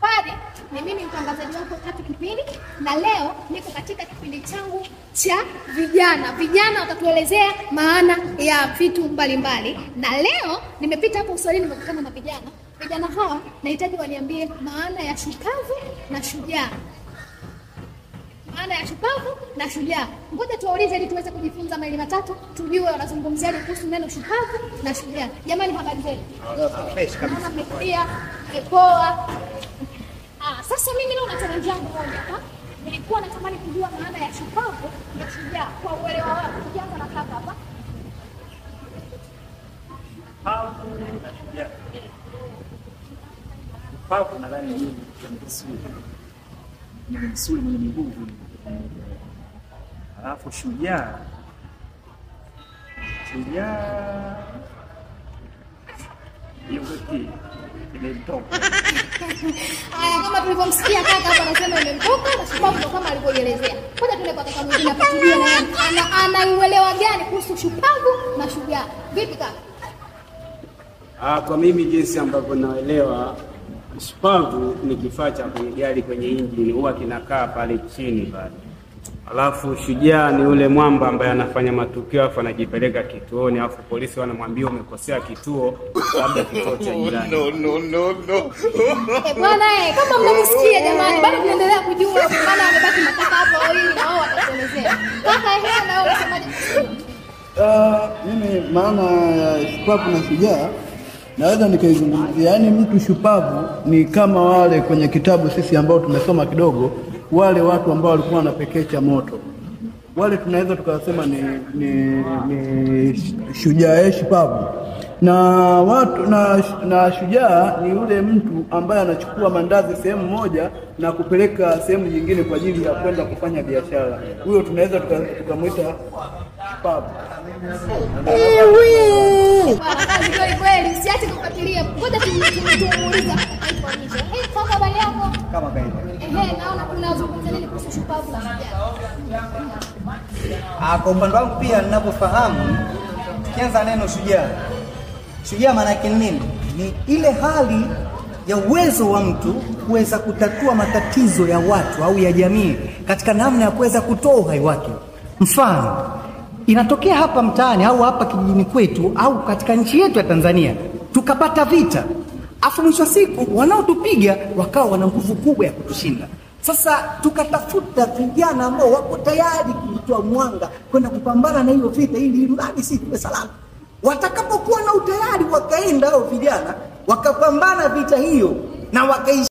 Habari, ni mimi mtangazaji wako Tatu Kipindi, na leo niko katika kipindi changu cha vijana. Vijana watatuelezea maana ya vitu mbalimbali, na leo nimepita hapo Uswahilini, nimekutana na vijana. Vijana hawa nahitaji waniambie maana ya shupavu na shujaa. Maana ya shupavu na shujaa. Ngoja tuwaulize ili tuweze kujifunza mawili matatu, tujue wanazungumziaje kuhusu neno shupavu na shujaa. Jamani, habari zenu? Fresh kabisa. Naona mmetulia, mmepoa. Sasa mimi leo na challenge yangu moja hapa. Nilikuwa natamani kujua maana ya shupavu na shujaa kwa uelewa wako. Tukianza na kaka hapa. Shupavu na shujaa. Shupavu nadhani ni msuli. Ni msuli mwenye nguvu. Alafu shujaa. Shujaa hiyo kitu imemtoka. Haya, kama tulivyomsikia kaka hapa anasema imemtoka na shupavu ndo kama alivyoelezea. Ngoja tuende kwa kaka mwingine hapa tujue na anauelewa gani kuhusu shupavu na shujaa. Vipi kaka? Kwa mimi jinsi ambavyo naelewa, shupavu ni kifaa cha kwenye gari kwenye injini, huwa kinakaa pale chini pale. Alafu shujaa ni ule mwamba ambaye anafanya matukio afu anajipeleka kituoni, afu polisi wanamwambia umekosea kituo, labda kituo cha jirani. No, no, no, no. Bwana kama mnavyosikia jamani, bado tunaendelea kujua, maana wamebaki makaka hapo wawili na wao watatuelezea. Kaka, ehe, na wewe unasemaje? Mimi maana ya shupavu na shujaa naweza nikaizungumzia. Yaani mtu shupavu ni kama wale kwenye kitabu sisi ambao tumesoma kidogo, wale watu ambao walikuwa wanapekecha moto, wale tunaweza tukasema ni shujaa shupavu. Na watu na shujaa ni yule mtu ambaye anachukua mandazi sehemu moja na kupeleka sehemu nyingine kwa ajili ya kwenda kufanya biashara. Huyo tunaweza tukamuita shupavu. Kazi kweli kweli, usiache kufuatilia. Ngoja tumuulize hapa mwisho. Kaka, habari yako? Kama kawaida. Ehe, naona unazungumza nini kuhusu shupavu na shujaa? Kwa upande wangu pia ninapofahamu, tukianza neno shujaa. Shujaa maana yake nini? Ni ile hali ya uwezo wa mtu kuweza kutatua matatizo ya watu au ya jamii katika namna ya kuweza kutoa uhai wake. Mfano, inatokea hapa mtaani au hapa kijijini kwetu au katika nchi yetu ya Tanzania, tukapata vita. Afu mwisho wa siku wanaotupiga wakawa wana nguvu kubwa ya kutushinda. Sasa tukatafuta vijana ambao wako tayari kujitoa mwanga kwenda kupambana na hiyo vita ili mradi sisi tuwe salama. Watakapokuwa na utayari wakaenda hao vijana wakapambana vita hiyo na wakaishinda.